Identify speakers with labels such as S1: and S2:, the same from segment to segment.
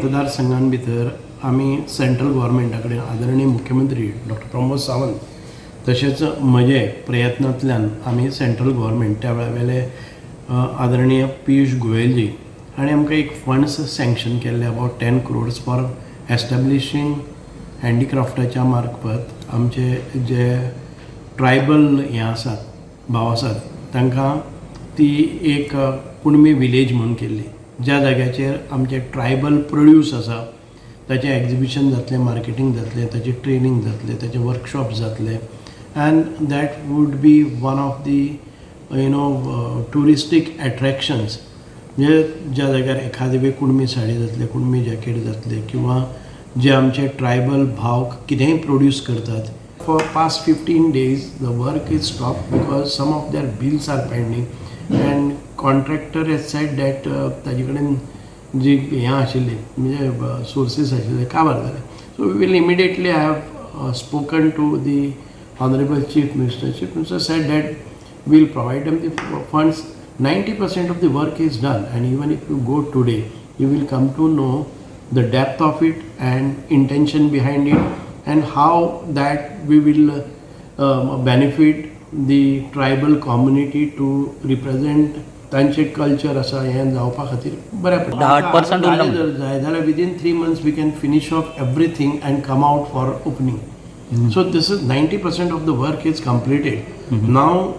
S1: मतदारसंघान भितर आमी सेंट्रल गोवोरमेंटा कडेन आदरणीय मुख्यमंत्री डॉक्टर प्रमोद सावंत तशेंच म्हजे प्रयत्नांतल्यान आमी सेंट्रल गोवोरमेंट त्या वेळा वेले आदरणीय पियूष गोयलजी हाणें आमकां एक फंड्स सँक्शन केल्ले about 10 crores for establishing हँडीक्राफ्टाच्या मार्फत आमचे जे ट्रायबल हे आसात, भाव आसात, तांकां ती एक कुणबी विलेज म्हणून केल्ली, ज्या जाग्याचेर आमचे ट्रायबल प्रोड्यूस आसा ताचें एग्जिबिशन जातलें, मार्केटींग जातलें, ताचें ट्रेनींग जातलें, ताचे वर्कशॉप जातले and that would be one of the touristic attractions. म्हणजे ज्या जाग्यार एखादी वेळ कुणबी साडी जातले, कुणबी जॅकेट जातले किंवा जे आमचे ट्रायबल भाव कितेंय प्रोड्यूस करतात. For past 15 days the work is stop because some of their bills are pending and contractor has said that ताजे कडेन जी हें आशिल्ली, म्हणजे सोर्सीस आशिल्ले, काबार जाले. So we will immediately have spoken to the honourable Chief Minister. Chief Minister said that we'll provide them the funds. 90% of the work is done, and even if you go today, you will come to know the depth of it and intention behind it and how that we will benefit the tribal community to represent तांचे culture आसा, हें जावपा खातीर बऱ्या पडटा.
S2: 10% उरला.
S1: जर जाय जाल्यार within 3 months we can finish off everything and come out for opening. So this is 90% of the work is completed now.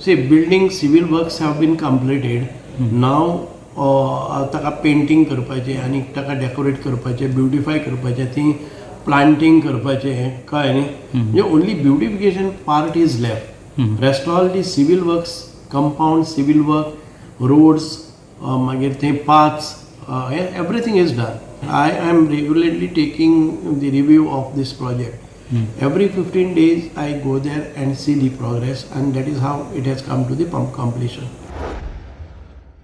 S1: See, building civil works have been completed. Now ताका पेंटींग करपाचें आनी ताका डेकोरेट करपाचें, beautify करपाचें, ती प्लांटींग करपाचें, कळ्ळें न्ही? म्हणजे only beautification part is left. Rest all the civil works, compound, civil work, roads, मागीर थंय paths, everything is done. I am regularly taking the review of this project. Every 15 days I go there and see the progress, and that is how it has come to the pump completion.